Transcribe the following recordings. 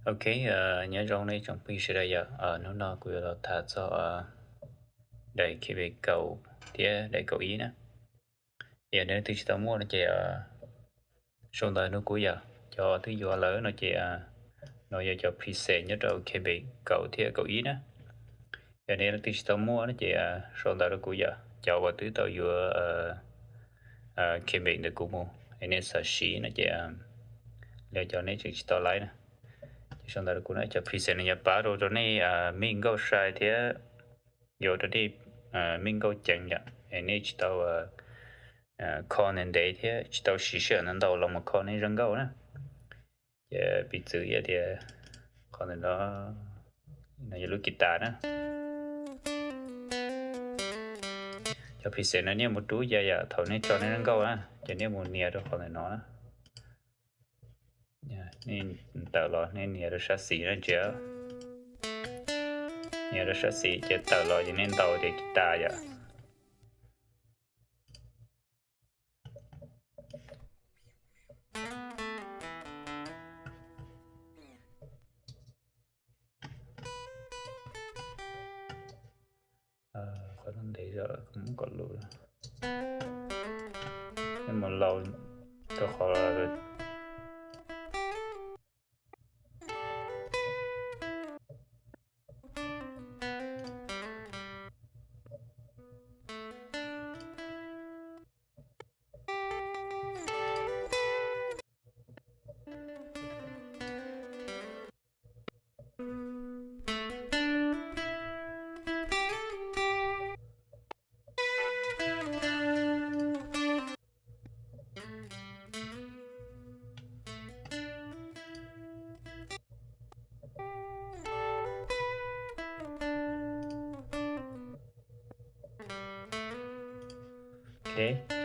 Ok, nyob zoo nej tsoom phooj ywg sawv daws yom. Hnub no kuv yuav los tham txog daim Cubase kaum thiab daim kaum ib na. Yog nej leej twg tsis tau muaj no ces sau ntawv rau kuv yom. Cov twb yuav lawm no ces no yog cov preset nyob rau Cubase kaum thiab kaum ib na. Yog nej leej twg tsis tau muaj no ces sau ntawv rau kuv yom. Cov uas twb tau yuav Cubase ntawm kuv mus es nej xav siv no ces li cov nej tseem tsis tau laib na, ces sau ntawv rau kuv na. Cov preset no yuav pab rau rau nej mix nkauj sai thiab yuav rau nej mix nkauj ceev yom, es nej tsis tau kho ntev ntev thiab tsis tau siv sij hawm ntau ntau los mus kho nej zaj nkauj na. Ces piv txwv yog tias qhov ntawm no, no yog lub guitar na. Cov preset no nej mus rub ya yom, thaum nej tso nej zaj nkauj na ces nej mus nias rau qhov ntawm no na. Nej tawm los nej nias rau sab xis no ntsia, nias rau sab xis ces tawm los ces nej ntaus tias guitar yom. Qhov no ntev zog kom lus, nej mus laus rau qhov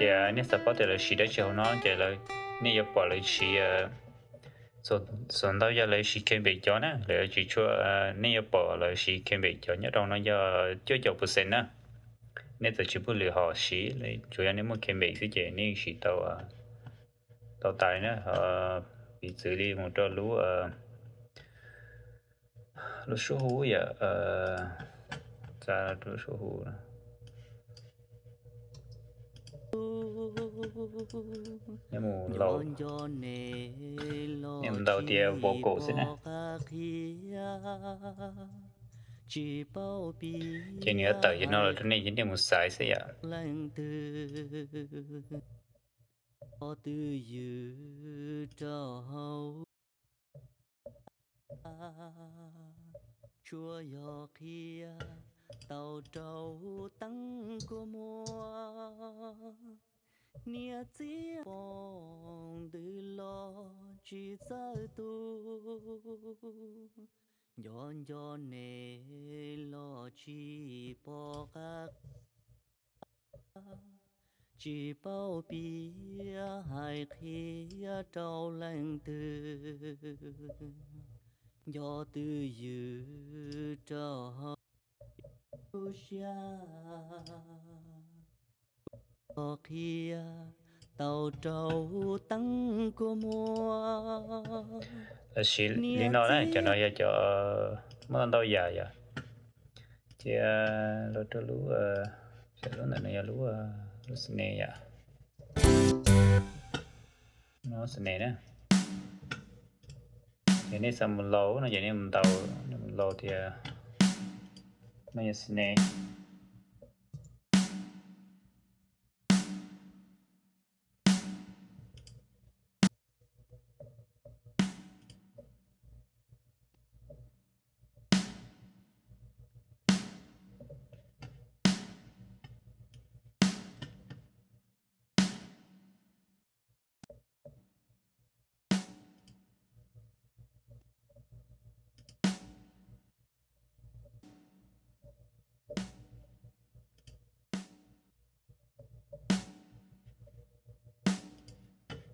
Ces nej xav paub tias lawv siv dab tsi hauv no ces nej yuav pom lawv siv, txhua ntau yog lawv siv Cubase cov na, lawv tsis tshua, nej yuav pom lawv siv Cubase cov nyob rau no yog cuaj caum percent na. Nej txawm tsis pub lwm hom siv, tsuas yog nej muaj Cubase xwb ces nej siv tau, tau tas na. Piv txwv li mus rau lub, lub suab hu yom, txav rau lub suab hu. Nej mus laus, nej mus ntaus tias vocal xwb na. Ces nws yuav tawm li no los rau nej, nej mus xaiv xwb yom. Tsuas yog qhia tau rau teeb kua muag, niam txiv pom ntws los tsis txawj tu, nco nco nes los tsis pom qab, tsis paub piav hais qhia rau leej twg, nco twj ywm rau hauv lub siab. Qhia tau rau teeb kua muag. Lawv siv li no na, cov no yog cov muaj ntau yam yom. Cia los rau lub, lub ntawm no yog lub, lub snare yom. No snare na. Ces nej xav mus laus no ces nej mus ntaus, nej mus laus tias no yog snare.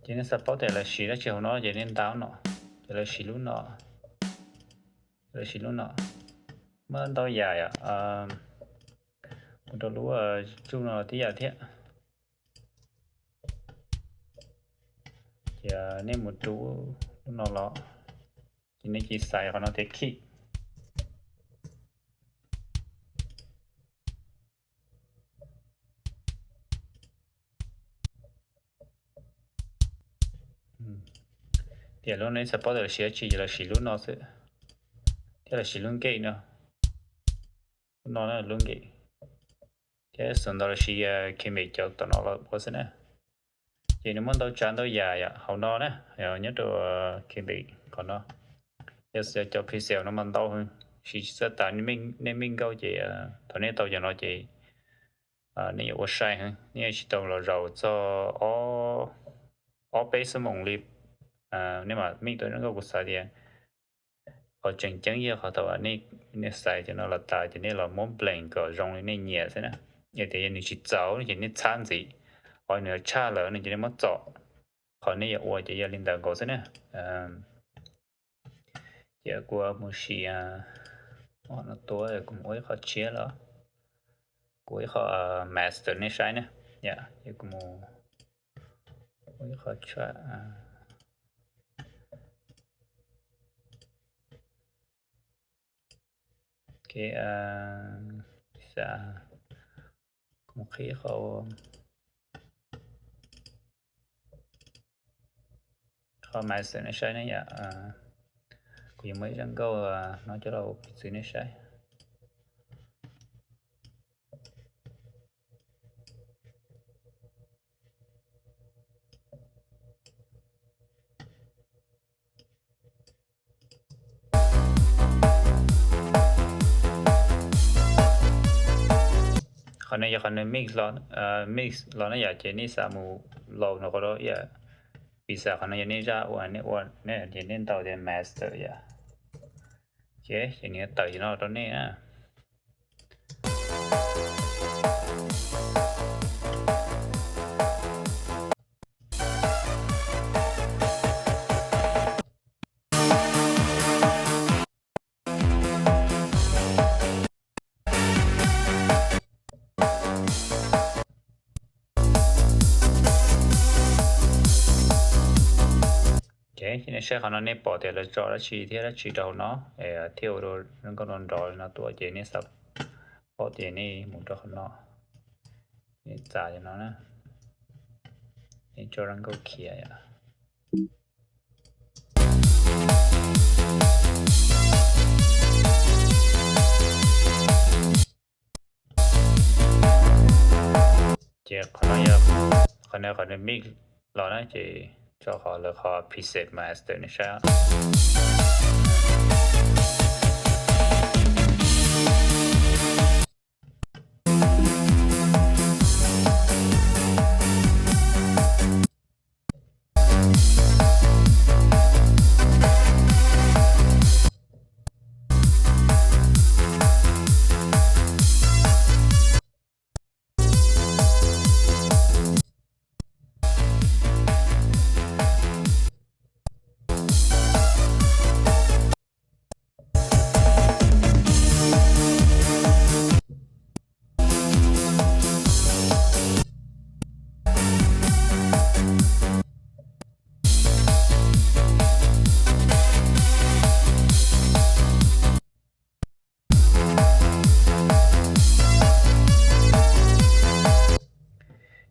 Ces nej xav paub tias lawv siv dab tsi hauv no ces nej ntaus no, ces lawv siv lub no, lawv siv lub no. Muaj ntau yam yom, mus rau lub tsuj no tib yam thiab. Ces nej mus rub lub no los, Nej cia li xaiv qhov no tias keep. Tias lub no xav paub tias lawv siv dab tsi ces lawv siv lub no xwb, thiab lawv siv lub nkej no, lub no na lub nkej, thiab xav ntau lawv siv Kmake cov tom no los ua xwb na. Ces nws muaj ntau tsav ntau yam yom hauv no na, nyob rau Kmake qhov no. Yog cov pixel no mas ntau heev, siv tsis txawj tas, nej meej nkauj ces thaum nej tau cov no ces nej yuav ua sai heev, nej yuav tsis tau los zaum txog ob peb xuab moos li. Nej mam meej tau zoo nkauj, kuv xav tias qhov tseem ceeb yog qhov thaum nej xaiv cov no los tas ces nej los muab blend kom zoo li nej nyiam xwb na. Yog tias yog nws tsis txaus no ces nej txhab ntxiv, qhov nws tshaj lawm no ces nej muab txom. Qhov nej yuav ua ces yog li ntawd nkaus xwb na. Ces kuv mus sim no tua, kuv mus ua ib qho tshiab los, kuv ua ib qho master nej saib na. Yom, ces kuv mus ua ib qho tshiab. Kuv mus qhib qho master nej saib ne yom. Kuv yuav muab ib zaj nkauj no coj los ua piv txwv nej saib. Qhov no yog qhov nws mix los, mix los na yom, ces nej xav mus load no qhov ib yam, piv xam qhov no yog nej zaj ua, nej ua, nej ces nej ntaus tias master yom. Ces nws tawm no rau nej na. Ok, nej saib qhov no nej pom tias lawv tso dab tsi thiab dab tsi rau hauv no, es thiaj ua rau zoo nkauj nrov nrov li no tuaj, ces nej xav paub tias nej mus rau qhov no, nej txav li no na, nej tso zoo nkauj khiav yom. Ces qhov no yog qhov no, qhov nws mix los na, ces tso qhov lawv qhov preset master nej saib.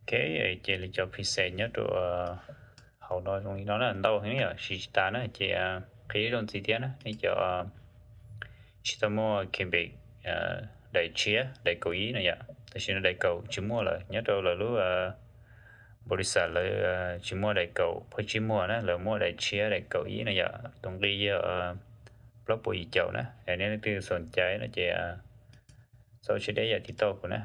Ok, ces li cov preset nyob rau hauv no zoo li no na, ntau heev, siv tsis tas na, ces qhib zoo ntxiv thiab na, nej cov tsis tau muaj Cubase daim tshiab, daim kaum ib no yom, tam sim no daim kaum tsis muaj lawm, nyob rau lawv lub npaum li xav lawv tsis muaj daim kaum pheej tsib muag na, lawv muaj daim tshiab daim kaum ib no yom, tus nqi yog plaub puas yim caum na. Es nej leej twg xoom cai no ces txhob siab deb yam TikTok kuv na.